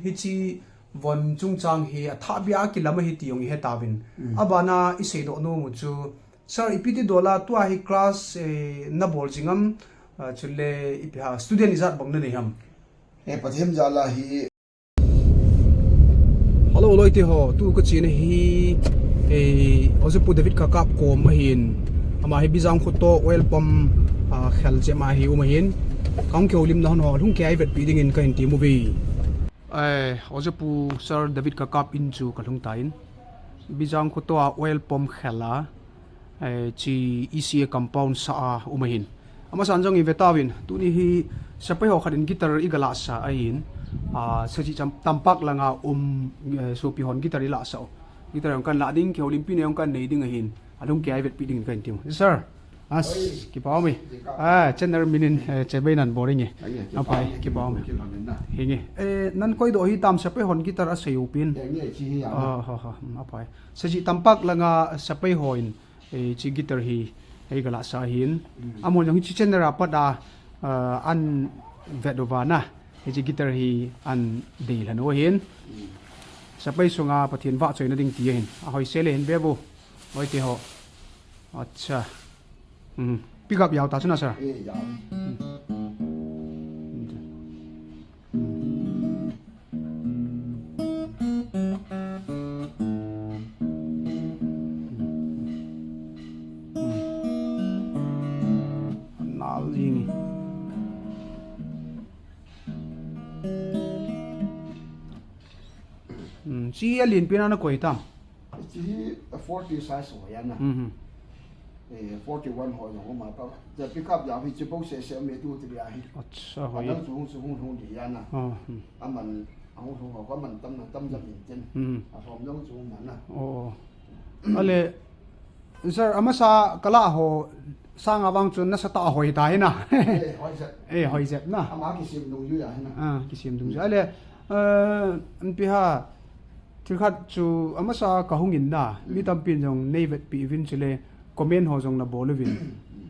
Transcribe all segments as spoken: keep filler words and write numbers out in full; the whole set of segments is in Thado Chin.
Hiche von chungchang hi athah bia a kilam ahi ti jong ihe tauvin. Abana isei doh nom u chu, sir, ipi ti dola tua hi class, eh, nabol jing am, ah, chule ipi ham student ijat bang nanei ham? Eh, Pathen jal a hi. Hello, loite ho, tu kachena hi, eh, Ojapu David Kakap kom ahin. Ama hi Bijang khoto oil pump, ah, khel jep ma hi um ahin. Kahung kihoulimna hon ho, lhung kei vetpi dingin kahin tem uve. Eh, Ojapu Sir David Kakap in chu kalhung tan. Bijang khoto a oil pump khel a, eh, hiche E C A compound sah a um ahin. Amasan jong ive tauvin, tuni hi sepai ho khat in guitar iga lahsah ahin, ah, Saji Tam-, Tampak langa um, eh, sopi hon guitar ilahsah u. Guitar jong kahin lah ding, kihoulimpi na jong kahin nei ding ahin. Alhung kei vetpi dingin kahin tem u. Sir, as, kipa ume. Ah, channel min in, eh, chibai nan boring e. Apai, kipa ume. Hinge. Eh, nan koi doh hitam sepai hon guitar asei u pin. Ah, ha, ha, hmm, apai. Saji Tampak langa sepai hon, eh, hiche guitar hi, eh, eiga lahsah ahin. Amahon jong hiche channel a pat a, ah, ahin vet uva na. Hiche guitar hi ahin deilhen u ahin. Sepai sunga Pathen vahchoina ding ti ahin. Ahoise le hin ve vo. Loite ho. Acha. Hmm. Pick up jao ta chu na, sir. Eh, jao. Hmm. Nal jing. Hmm, hiche hi alen pen a nakoi tam? Hiche hi forty size ho ahi na. Hmm, hmm. Eh, forty-one ho jong um a pa. Hiche pickup jao hi hiche bou sese um e tu ti dia hi. Acha, hoi. Adang chu hung chu hung hung di ahi na. Ah, hmm. Aman, ahung hung ho, aman tam na tam jam in tin. Hmm. Alhom jong chu um na. Oh. Ale, sir, amasa kalah ho sanga vang chun nasatah a hoi ta hi na. Eh, hoi jep. Eh, hoi jep na. Ama kisem dungjui ahi na. Ah, kisem dungjui. Ale, eh, ipi ham, thil khat chu amasa kahung in na. Hmm. Mi tampin jong nei vetpi uvin chule comment ho jong nabol uvin.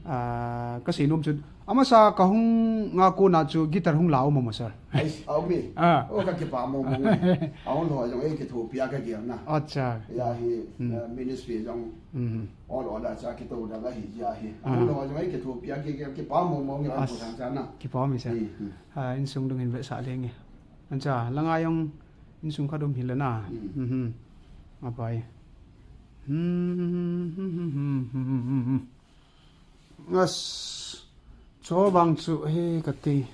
Ah, kasei nom chu amasa kahung a kona chu guitar hung la um am sir? Ai, aum e. Ah. Oh, kakipa mong mong e. Ahung lou jong eikithopi a kagel na. Acha. Hia hi, hmm, eh, ministry jong Hmm. Ol ol a cha kitoh dang ahi jeh ahi. Ah. Ahung lou jong eikithopi a ki, ki, kipa mong mong e, as, apu sang cha na. Kipa ume sir. Hmm, hmm. Ah, insung dung hin vetsah lenge. Ancha, langa jong insung khat um hih le na. Hmm. Mhm. Apai. Hmm. As, chu vang chu hi kati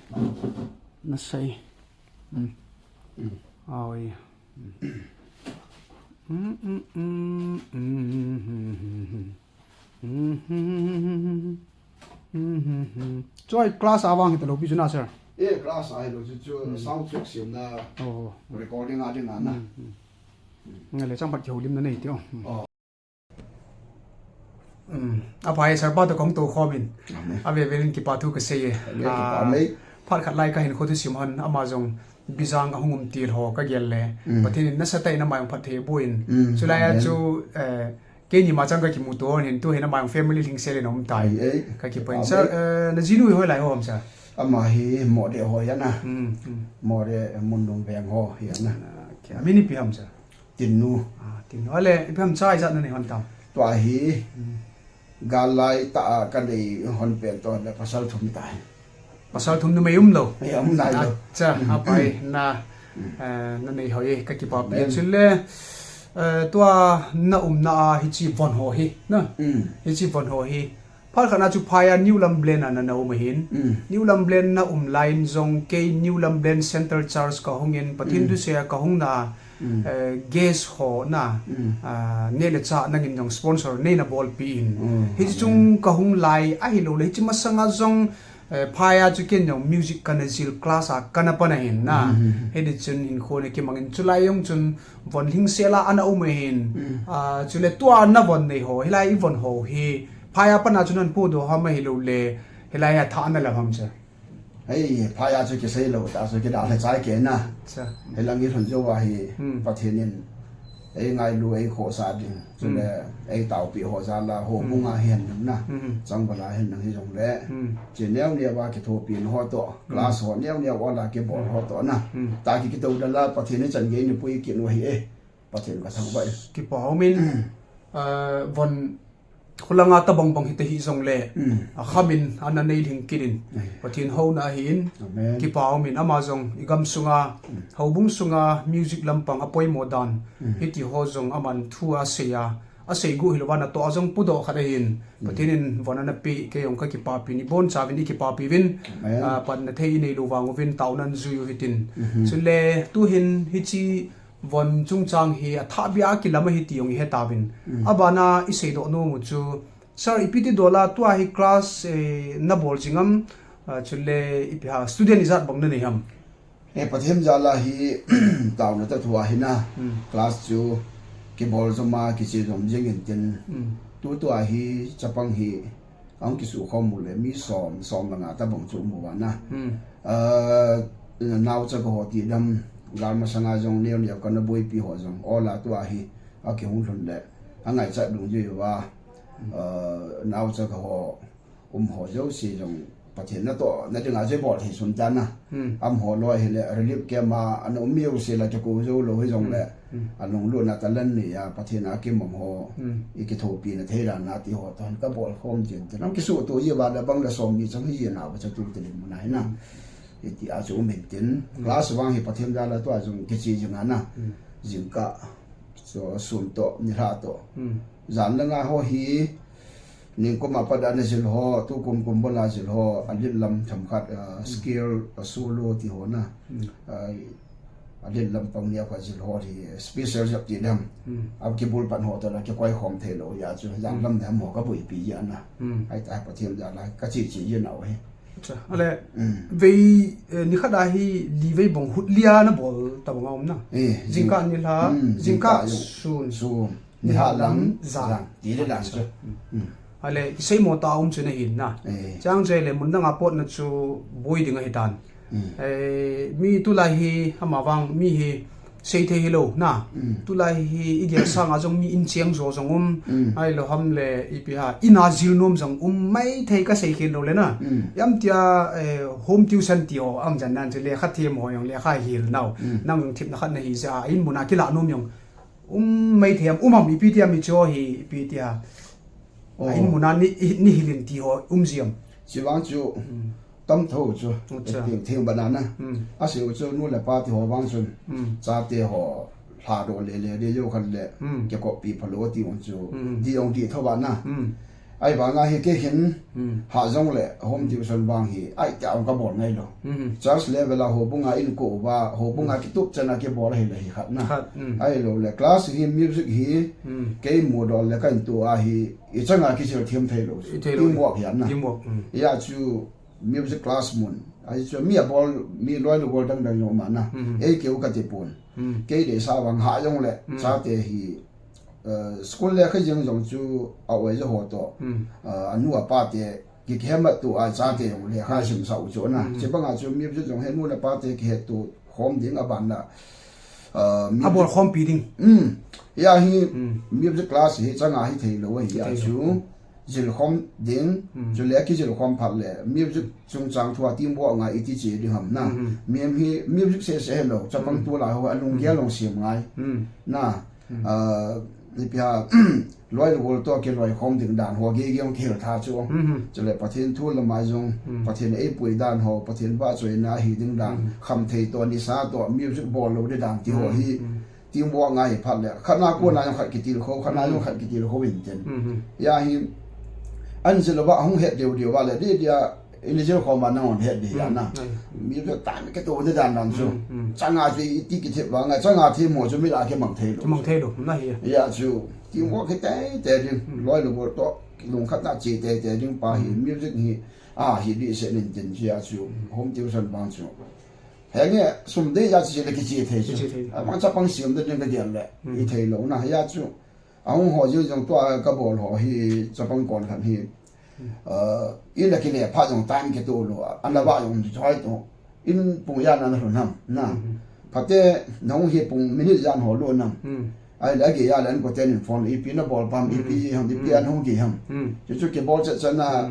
nasei. Hmm. Hmm. Awi. Hmm, hmm, hmm, hmm. Chu hi class a vang hita lou pi chu na, sir? Eh, class a hilou chu, chu, hmm, sound check semna, oh, recording a ding a na. Hmm, hmm. Ngale chang pat kihoulimna nei ti o. Hmm. Oh. Um, apai, sir pa toh kahung toukhom in. Amen. Ave velin kipa thu kasei e. Amen, ah, kipa mei. Phat khat lai kahinkho thusim hon, ama jong Bijang ahung um til ho kagel le. Mm. Pathen in nasatah in ama jong phatthei boh in. Mm, chulai a, amen, chu, eh, keini ma chang kakimuto hon hin, tu hin ama jong family lhingsel in aum tai. Ai, ai. Kakipah in. Amen. Sir, eh, najinu hi hoilai ho ham, sir? Ama hi Mode ho ahi na. Mm, mm. Mode Munlung veng ho ahi na. Okay. Amin ipi ham, sir? Tinnu. Ah, Tinnu. Ale, ipi ham cha ijat nanei hon tam? Tua hi, hmm, gal lai tah a kanei hon pen toh le pasal thum tai. Pasal thum, numei umlou? Eh, um nailou. Acha, hmm, apai, na, hmm, eh, nanei hoi, kakipa pi. Amen. Chule, eh, tua naumna a hiche von ho hi, na? Hmm. Hiche von ho hi. Phat khat na chu phai a New Lamlen a nana um ahin. Mm. New Lamlen naum lai in jong kei New Lamlen Central Church kahung in, Pathen, mm, thusei a kahung na, mm, eh, guest ho na, mm, ah, neh le chah nangin jong sponsor neina bolpi in. Mm. Hiche, amen, chung kahung lai ahilou le, hiche masang a jong, eh, phai a chu ken jong music kana jil, class a kana pan ahin na. Mm. Hiti chun hinkho na kimang in, chulai jong chun von lhingsel a ana um ahin. Mm. Ah, chule tua navon nei ho, hilai ivon ho hi, phai a pat na chu nahin podoh ham ahilou le, hilai a thah ana la ham, sir? Hei, phai a chu kisei lou tah chu kidalha chai kei na. Sir. Hilang ilhun jou a hi, hmm, Pathen in Ei ngailu, ei khohsah ding. Chule ei taopi ho jal a, houbung a hihen lang na. Changval a hihen lang hijongle. Che neo neo a kithopi na ho toh. Class ho neo neo a la kibol ho toh na. Ta ki kitoh dal a Pathen in chan gei eipui kit u ahi e. Pathen ka thangvah e. Kipa umin, ah, von Khulanga tabang bang hita hih jongle, a khamin ana nei ding kit in. Pathen houna ahin, kipa umin ama jong i gam sunga, houbung sunga music lampang a poimo dan, hiti ho jong aman thu a sei a, a sei gu hilou va natoh a jong pudoh khat ahin. Pathen in von ana pe, kei jong ka kipapi in, i bonchauvin i kipapi uvin, a, pan na thei i neilou vang uvin, taona in jui u hitin. Chule, tuhin hiche von chungchang hi a thahbeh a kilam ahi ti jong i hetauvin. Abana i seidoh nom u chu, Sir, ipi ti dol a tua hi class, eh, na bol jing am, ah, chule ipi ham student ijat bang na nei ham? Eh, Pathen jal a hi taona tah thu ahi na. Class chu kibol jom a, kiche jom jing in tin. Tutua hi chapang hi Ahung kisukhom u le mi som, som le nga tabang chu um uva na. Ah, naocha ka ho ti dam, gal masanga jong neo neo kana boipi ho jong, ola tua hi, akihung lhun le, angaichat dungjui uva, ah, naocha ka ho, um ho jouse jong, Pathen natohna dinga jui bol thei sun ta na. Amaho loi hile relief camp a ana um miu sela kikou jou lou hijongle, alunglut na talent nei a Pathen a kimang ho, i kithopina thei dan a ti ho toh hin kabol khom jin tin. Ahung kisuhto ji uva le bang le som ni chang hi jin a va chatu te le mun a hi na. Iti a chu um in tin. Class vang hi Pathen jal a tua jong kiche jing a na. Jingkah, so, sun toh, nilhah toh. Jan le nga ho hi, Ningkum a pat a ana jil ho, tukum kum bol a jil ho, alet lam themkhat, ah, scale, ah, solo ti ho na. Ah, alet lam pang ni a khat jil ho hi special job ti dam. A kibul pan ho toh la kikoi khom thei lou a chu, jan lam dam ho kaboipi ji a na. Ahi ta Pathen jal a kache che ji nau hi. Acha, ale, vei, eh, nikhat a hi li vei bang hut lia na bol tabang a um na. Eh, jingkah nilhah, jingkah sun. Sun. Nilhah lang, jan. Ti le dan chu. Ale, kisei mo ta um chu na hin na. Eh. Chang chai le mun dang a potna chu boi ding ahi tan. Eh, mi tulai hi, ama vang, mi hi, sei thei hilou na. Tulai hi, i gel sang a jong mi in cheng jo jong um. Ahilou ham le, ipi ham, in a jil nom jong um mai thei kasei khel lou le na. Jam tia, eh, home tuition ti ho, am jan nan chu lekha them ho jong lekha hil nau. Nang jong thipna khat na hi ja, in mun a kilah nom jong. Um mai thei am, um am ipi ti am i cho hi, ipi ti a. A in mun a ni, ni hilin ti ho, um ji am. Chi vang chu, tam tho chu. Acha. Thing, thing banana. Asei u chu nu le pa ti ho vang chun. Chate ho, lha doh le le de jo khat le. Kikoppi phalou ti un chu. Di ong di tho vana. Ahivanga hi kei hin, ha jong le home tuition vang hi, ai tia ong kabol ngai lou. Church level a houbung a inko uva, houbung a kitup chan a kibol hi le hi khat na. Khat, mm. Ahilou le, class hi music hi, kei mudol le ka in tu a hi, i chang a kichil them thei lou. I thei lou. Teamwork hi a na. Teamwork, mm. Hia chu music class mun. Ahi chu mi abol, mi loi le gol dang dang jong um a na. Ei keu kati pon. Kei deisah vang ha jong le, chate hi, eh, school lekha jeng jong chu a oi ja ho toh, eh, anu apa te, ki, kihemat tu a chate jong lekha simsah u chu na. Chibang a chu music jong hi nu le pa te kihet tu khom ding a ban na, eh, music abol khompi ding. Hia hi music class hi chang a hi thei lou ahi a chu. Jilkhom ding, chule kijilkhom phat le, music chungchang thu a teamwork ngai iti che ding ham na. Mihem hi music seh seh hilou, chapang tu lai ho, a lunggel long siam ngai. Na, ah, ipi ham, loi le gol toh kiloikhom ding dan ho, gei gei ong kihil tha chu. Chule Pathen thu lam a jong, Pathen eipui dan ho, Pathen vahchoina hi ding dan, khamthei toh, nisa toh, music bol lou ding dan ti ho hi. Teamwork ngai phat le, khat na kona jong khat kitilkhou, khat na jong khat kitilkhou in tin. Hia hi, an jil uva hung het deu deu va le, di dia, in jilkhom a nang on het di hia na. Mi chu tan ke to de dan dan chu. Chang a chu iti kithep vang a, chang a them ho chu mi la kimang thei lou. Kimang thei lou, na hi. Hia chu, teamwork hi tei tei ding, loi le gol toh, lungkhat na che tei tei ding pa hi, music hi, a hi di se nin tin hia chu, home tuition vang chu. Henge, sum dei ja chi le kichi thei chu. Kichi thei. A, mang chapang siam ding ka gel le. I thei lou na hia chu. Ahung ho jing jong tua kabol ho hi chapang kon khat hi. Ah, in la kile pha jong time ke to lou. An la ba jong choi to. In pung jan na lhun ham na. Phate nong hi pung minute jan ho lou nam. Ahile agei a le an koten in phone, ipi nabol pam, ipi ji ham, ipi an hung gei ham. Chuchu kibol chet chet na,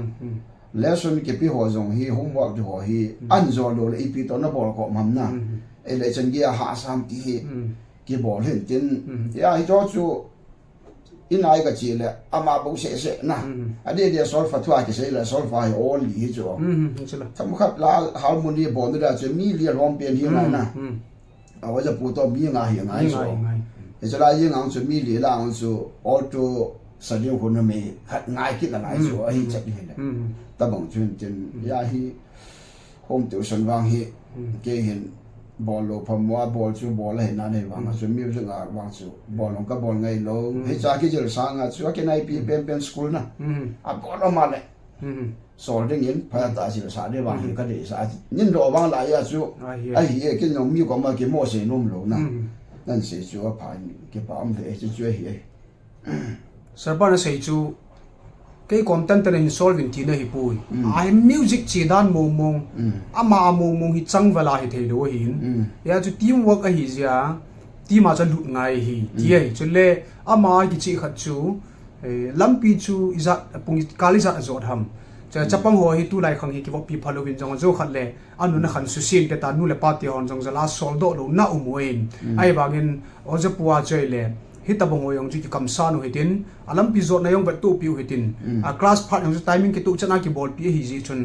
lesson kipe ho jong hi, homework ho hi an jo lou le ipi toh nabol khom ham na. Ahile chan gei a hahsa ham ti hi kibol hin tin. Hia hicho chu inai kache le ama bou seh seh na. Adeh deh solfa thua kisei le solfa hi awl li hi chu. Themkhat la harmony bol na da chu mi li alhom pen hi ngai na. A oja pu toh mi nga hi ngai chu. Hichu la jing ang chu mi li la ang chu alto sa ding hun me khat ngai kit na lai chu ahi chet hi le. Tabang chu hin tin, hia hi home tuition vang hi kei hin bol lou pha mo a, bol chu bol ahi na nei vang a chu music a vang chu bol long kabol ngai lou. Hicha kijil sang a chu akinaipi pen pen school na. Abol lou ma le sol ding in phatah a jil sa ding vang hi kadeisah. Nin doh vang lai a chu ahi e, kin jong mi koma kimo sei nom lou na. Nan sei chu apha in kipah um ve chu chu ahi e. Sir pa nasei chu kei kom tan tan hin solve in tina hipoi. Ahi music che dan mong mong, ama a mong mong hi changval a hithei lou ahin. Hia chu teamwork ahi jeh a, team a chu alut ngai ahi ti ahi. Chule ama kicheh khat chu, eh, lampi chu ijat, apung kal ijat ajot ham. Chule chapang ho hi tulai khang hi kivoppi pha louvin jong ajo khat le, anun akhan susen te ta, nu le pa te hon jong jal a soldoh louna um uvin. Ahivangin oja pu a chu ahile, hitabang ho jong chu kikamsan u hitin, alampi jotna jong vettohpi u hitin, a class phat jong chu timing kitoh chan a kibolpi ahi jeh chun,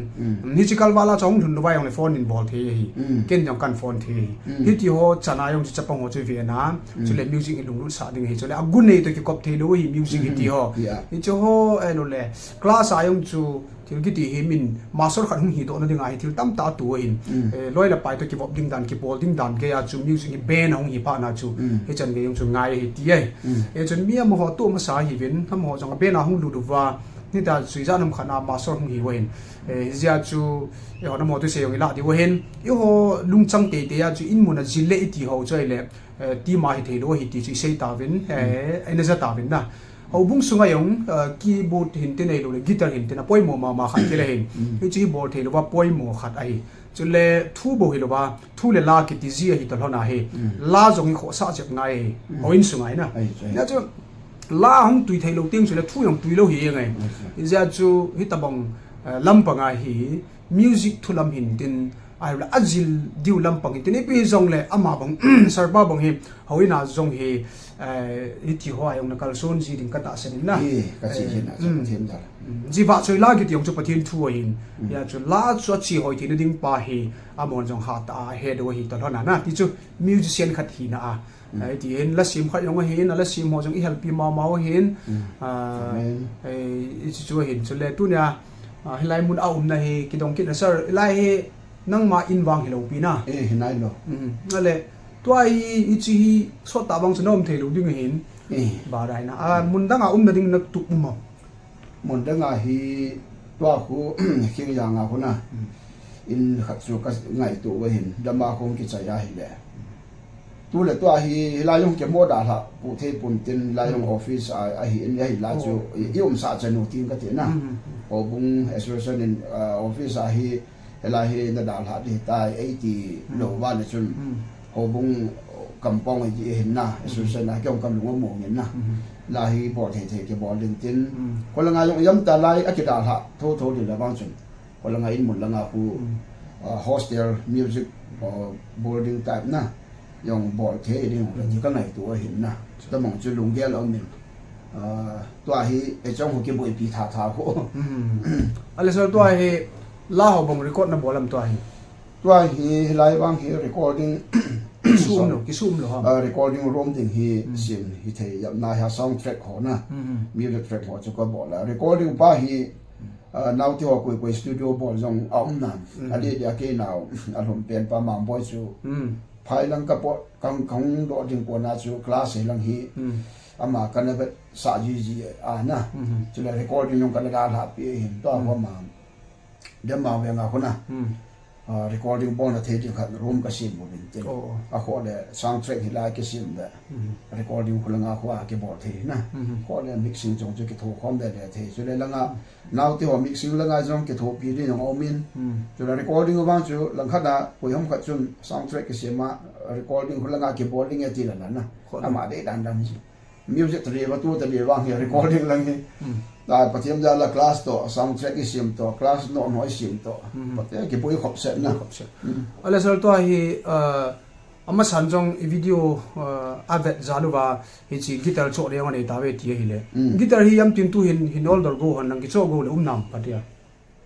hiche kalval a chu hung lhun louva jong le phone in bol thei ahi. Ken jong kan phone thei ahi. Hiti ho chan a jong chu chapang ho chu ve na, chule music hi lunglut sah ding ahi, chule agu nei toh kikop thei lou ahi music hiti ho. Hiche ho, eh, lou le, class a jong chu thil kiti hi min master khat hung hidoh na ding ahi, thil tamtah atoh ahin. Eh, loi le pai toh kivop ding dan, kibol ding dan gei a chu music hi band ahung hi phat na chu, hichan gei jong chu ngai ahi ti ahi. Eh, chun mi amaho toh masa hiuvin, amaho jong a band a hung lut uva, nita chu ijat ham khat a master hung hi uva ahin. Eh, hijeh a chu, eh, eiho amaho thusei jong ilah diu ahin. Eiho lungchang teitei a chu in mun a jil le iti ho chu ahile, eh, team a hithei lou ahi ti chu isei tauvin, eh, ina ja tauvin na. Houbung sunga jong, eh, keyboard hin tin ahilou le, guitar hin tin apoimo mama khat kile hin. Hichu hi bol thei louva poimo khat ahi. Chule thu bou hilouva, thu le la kiti ji ahi toh lhon ahi. La jong hi khohsah jep ngai ahi. Houin sunga hi na. Hia chu la hung tui thei lou teng chule thu jong tui lou hi ngai. Hijeh a chu hitabang, eh, lampang a hi music thu lam hin tin, ahilou le ajil diu lampang hin tin, ipi jong le ama bang, sir pa bang hi, houin a jong hi, eh, hiti ho a jong na kalson ji ding katahsan in na. Kache hin a, Pathen jal a. Ji vah choi la kiti jong chu Pathen thu ahin. Hia chu la chu ache hoi theina ding pa hi, amahon jong hatah a ahe diu ahi toh lhon a na. Ti chu musician khat hina a. Ai, ti hin la sim khat jong ahin, la sim ho jong ihelpi mama u ahin. Ah, eh, hichu chu ahin, chule tunia, ah, hilai mun a umna hi kidong kit na sir, hilai hi nangma in vang hilou pi na. Eh, hinai lou. Ahile, tua hi, hiche hi, sot tah vang chu na um thei lou ding ahin. Ba dai na. Ah, mun dang a umna ding na tup um am? Mun dang a hi tua khu Khingjang a khu na. In khat chu ka ngaito u ahin, dam a khu kichai ahile. Tule tua hi, hilai jong kimo dalha pu thei pon tin, hilai jong office a, ahi in, ahi la chu, i, i umsah chan u tin kati na. Houbung association in, ah, office a hi, hilai hi na dalha ding tai, eiti lou va le chun. Houbung kampong ahi hin na, association a kei jong kalung among in na. La hi bol thei thei kibol ding tin. Kholanga jong jam ta lai akidalha, tho tho ding le vang chun. Kholanga in mun langa khu, ah, hostel, music, ah, boarding type na. Jong bol thei ding, ti ka ngaito ahin na. Tabang chu lunggel aum in. Ah, tua hi, eichong ho kiboipi tha tha ho. Ahile sir tua hi, la ho bang record na bol am tua hi? Tua hi, hilai vang hi recording. Kisum lou, kisum lou ha. Ah, recording room ding hi sem hithei jep na hi a sound track ho na. Music track ho chu kabol a. Recording pa hi, ah, naote ho koi koi studio bol jong aum nan. Adeh deh a kei nao, alhom pen pa Mangboi chu. Phai lang ka pot, kang, kang doh ding pon a chu class hi lang hi. Ama kana vetsah jiji a na. Chule recording jong kana dalha pi hin tua ho ma. Dam a veng a khu na. Ah, recording bolna thei ding khat room kasem uvin tin. Akhoh le sound track hilai kisem le. Recording khu langa khu a kibol thei na. Khoh le mixing jong chu kitho khom le le thei. Chule langa naote ho mixing langa jong kithopi ding jong aum in. Chule recording vang chu langkhat a koi ham khat chun sound track kisem a recording khu langa kibol ding e ti la na. Ama dei dan dan chu. Music tadi ba tu tadi ba hi recording lang hi. Hmm. Ta Pathian jal a class to, sound check i sim to, class no no i sim to. Hmm. Pate ki bui khop set na. Khop set. Hmm. Ale sir to hi, uh, amasan jong i video, uh, a vet jal uva hi chi guitar cho le ngai ta ve ti hi le. Hmm. Guitar hi am tin tu hin hin order go han lang ki cho go le um nam pa dia.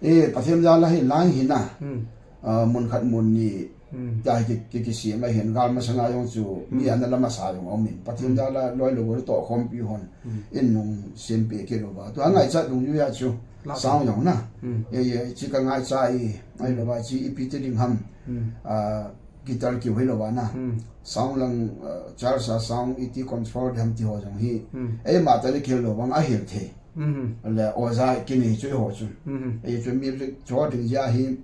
E, Pathian jal a hi lai hi na. Hmm. Ah, mun khat mun ni. Hmm. Ta ki, ki, ki si mai hin gal masanga jong chu, mi ana la masa jong um in. Pathian jal a loi lo to khom pi hon. Hmm. In nung sim pe ki lo ba. Tu a ngai cha dung yu ya chu. La sound jong na. Hmm. E, e, chi ka ngai cha i, ai lo ba chi i pi te ding ham. Hmm. Ah, guitar ki hoi lo ba na. Hmm. Sound lang, ah, charge a sound i ti control dem ti ho jong hi. Hmm. E, ma ta le ki lo bang a hil the. Mhm. Le oja kini chu ho chu. Mhm. E chu music cho ding ja hi,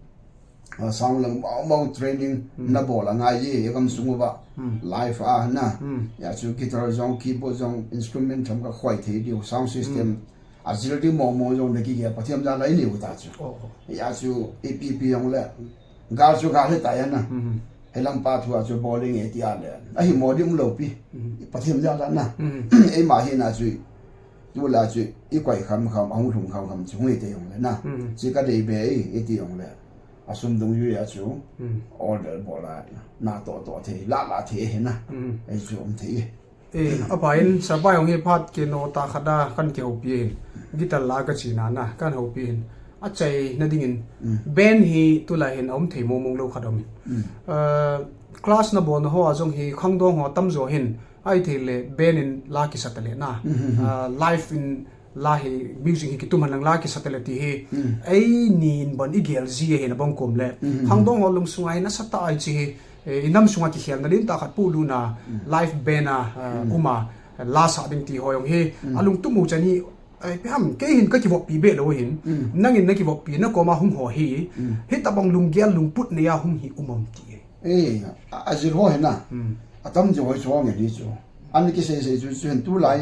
ah, sound lang mau mau training na bol a ngai ye, e kam sung uva. Mm. Live a na. Mm. Ya chu guitar jong, keyboard jong, instrument tham ka khoi thei diu, sound system. Mm. A zil di mo mo jong na ki ge Pathian jal a i ni u ta chu. Oh, oh. Ya chu A P P jong le. Gal chu gal hi ta ya na. Mhm. He lam pa thu a chu bowling e ti a le. A hi mo di um lo pi. Mhm. Pathian jal a na. Mhm. E ma hi na chu. Tu la chu i koi kham kham, a hung lhung kham kham chu hung i te jong le na. Mhm. Chi ka dei be i, i ti jong le. A sum dung yu ya chu. Mhm. Order bol a na to to thei, la la thei he na. Mhm. Ei chu um thei. E, a pa in, sir pa jong hi phat ki no ta khat a kan ki hopi in. Guitar la ka chi na na, kan hopi in. A chai na ding in. Mm. Band hi tu la hin a um thei mo mong lo khat um in. Mm. Uh, class na bol na ho a jong hi khangdong ho tam jo hin. Ai thei le band in la ki sa ta le na. Mm-hmm. Uh, live in la hi music hi ki tum han lang la ki sa ta le ti hi. Mm. Ei ni in ban i gel ji hi na bang kum le. Mm-hmm. Khangdong ho lung sung ai na sa ta ai chi hi. Eh, i nam sunga kikhel na lim ta khat pu lu na, mm, live band a, eh, mm, um a, la sa ding ti ho jong hi, mm, a lungtum u chan hi, eh, pi ham, kei hin ka kivop pi be lo hin, mm, nang in na kivop pi na koma hung ho hi, mm, hi tabang lunggel lungput nei a hung hi um am ti hi. Eh, a, a zil ho hi na, mm, a tam jo ho chu nge di chu. An ki sei sei chu, chu hin tu lai,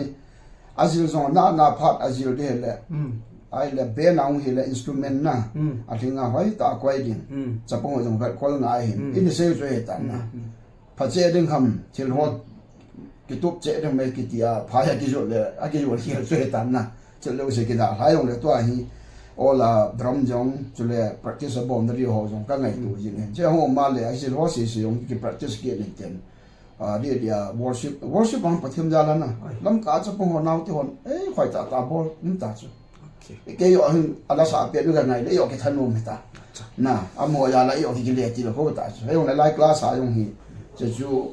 a zil jong na, na phat a zil de le. Mm. Ai le band a hung hi le instrument na. Mm. A thing a hoi ta koi ding. Mm. Chapang ho jong vet kol ngai hin. Mm. In sei chu he ta na. Mm, mm. Pha che ding ham, thil ho. Ki tup che ding mai ki ti a, pha ya ki jo le, a ki jo hi chu he ta na. Che lo se ki da, lai jong le tua hi. Ola drum jong, chu le practice a bom na ri ho jong ka ngai tu jing hin. Che ho ma le, a zil ho si si jong ki practice ki len ten. Ah, dia, dia, worship, worship ang Pathian jal a na. Ai. Lamka chapang ho nau ti hon, eh, khoi ta ta bol, um ta chu. Okay. Kei jo hin, a la sa pe nu ka ngai le jo ki thanom hi ta. Acha. Na, a mo jal a jo ki le ti lo ko ta chu. Hei jong le lai class a jong hi. Che chu,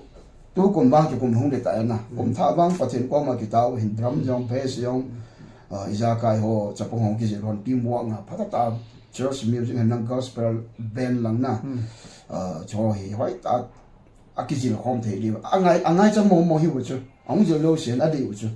tu kum bang ki kum hung le ta na. Kum tha bang Pathian koma ki tao hin drum jong, bass jong, ah, i ja kai ho, chapang ho ki zil hon, team work nga, pha ta ta, church music hin nang gospel band lang na. Hmm. Ah, cho hi, hoi ta, a kizil khom thei diu. A ngai, a ngai cha mo mo hi u chu. A hung zil lo sian a di u chu.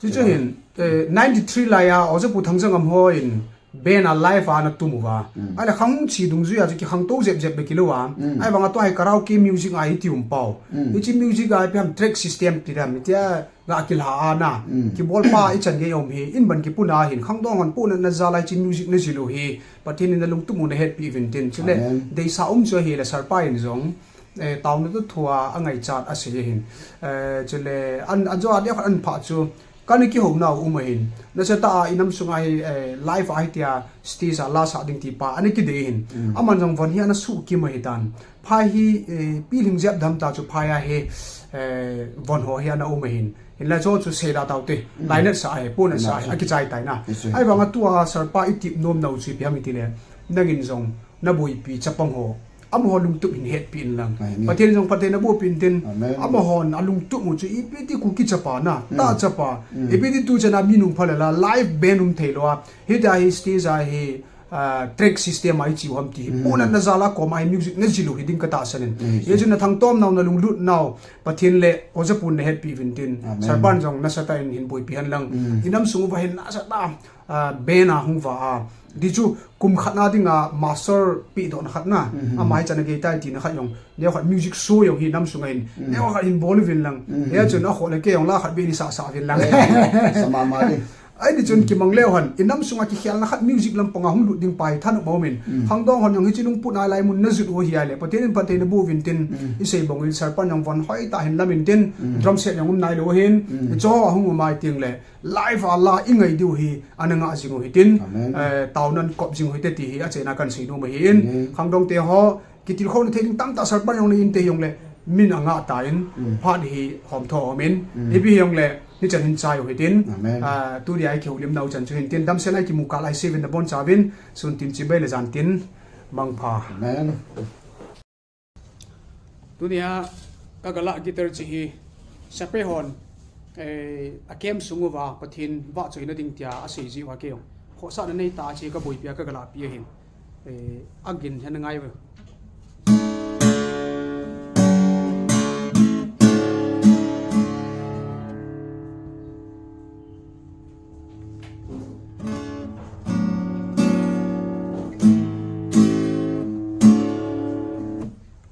Chu chu hin, eh, ninety-three lai a, Oja Pu Thangjang am ho in, band a live a na tum uva. Mm. Ai la khang chi dungjui a chu ki khang to zep zep be ki lo a. Mm. Ai vang a to ai karaoke music a hi ti um pau. Mm. Hi chi music a pi ham track system ti dam, ti a ga ki la a na. Mm. Ki bol pa i chan ge om hi, in ban ki puna hin, khang dong han puna na za lai chi music na zil u hi. Pathian in na lungtum u na hetpi vin tin. Chule, amen, deisa um chu hi la sir pa in jong, eh, tauna tu thua a ngaichat a sei hin. Eh, chule, an, an jo a dia khat an pha chu, ka ni kihou nau um a hin. Na sa ta a i nam sunga hi, eh, live a hi tia stage a la sa ding ti pa, ani ki dei hin. Mm. Aman jong von hi ana su ki ma hi tan. Pha hi, eh, pi ling jep dam ta chu pha ya hi, eh, von ho hi ana um a hin. Hin la cho chu sei da tau te. Mm. Lai na sa a hi, pu na sa a hi, na a ki chai tai na. Yes, sir. Ai vang a tua sir pa i tip nom nau chu pi ham i ti le. Nangin jong, na boipi chapang ho. Amaho lungtup hin hetpi in lang. Amen. Pathen jong Pathen aboipi in tin. Amen. Amahon alungtup u chu ipi ti Kuki chapa na, mm, ta chapa. Mm. Ipi ti tu chana mi nung pha le la, live band um thei lou a. Hitia hi stage a hi, ah, track system a i chi u ham ti hi. Mm. Puna na jal a koma hi music na zil u hi ding ka tahsan in. Mm. Hijeh chun na thangtom nau na lunglut nau. Pathen le Oja Pun na hetpi uvin tin. Amen. Sir pan jong nasatah in hin boipi hen lang. Mm. I nam sung uva hin nasatah a, ah, band a hung va a. Di chu kum khat na dinga master pi dohna khat na. Mhm. Ama hi chana gei tai tina khat jong. Neo khat music show jong hi nam sunga hin. Mm. Neo khat hin bol uvin lang. Mhm. Hijeh chun a kho le kei jong la khat be ni sa sa uvin lang. Eh, sa mama ding. Ahi ni chun kimang leu hen, i nam sunga kikhelna khat music lampanga hung lut ding pa hi thanop aumin. Khangdong hon jong hiche lungput a lai mun na jut u hi ahile, Pathen in phatthei naboh uvin tin, i sei bang uvin Sir pan jong von hoi tah hin lamin tin, drum set jong um nailou hin, i cho a hung um ai ting le, live a la i ngai diu hi, ana ngah jing u hitin, eh, taona kop jing u hite ti hi, achaina kan sei nom ahin, khangdong te ho, kitilkhouna thei ding tamtah Sir pan jong nei inte jongle, min angah tan, phat hi hom tho aumin, ipi hijongle, nichan hin chai u hitin, ah, tunia i kihoulimnau chan chu hitin, damsel a i kimu kah lai seven na bonchauvin, sun tin chibai le jan tin, mangpha. Tunia, ka galah guitar chi hi, Sape hon, eh, a camp sung uva, Pathen vahchoina ding tia, asei jiu a kei jong. Khohsahna neitah a chi ka boipi a ka galah pi ahin. Eh, agin hin ngai ve.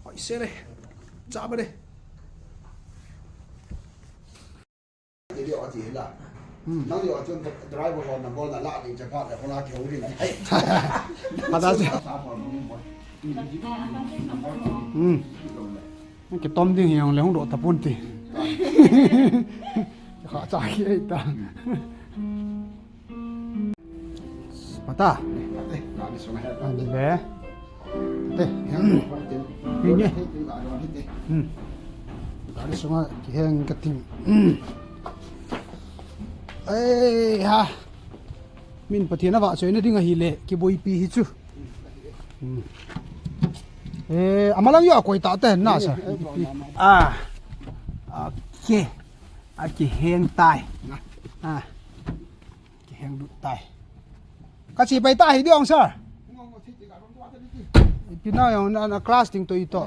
Oi, se le. Cha ba de. Video ati la. Nang yo chun driver ho na bol na la ding cha pa le ho la ki ho ding. Ai. Pada se. Hmm. Kitom ding hi jong le hung doh tapon ti. Kha cha ki ai ta. Pata. Ate. Ni nge. Gari sunga kiheng kating. Ei ha. Min Pathen a vahchoina ding ahile kiboipi hi chu. Eh, amalang yo akoi ta te na sa. Ah. Okay. Akiheng tai. Ah. Kiheng lut tai. Ka chi pai ta hi ding, sir. Ipi na jong na, na class ding to ito.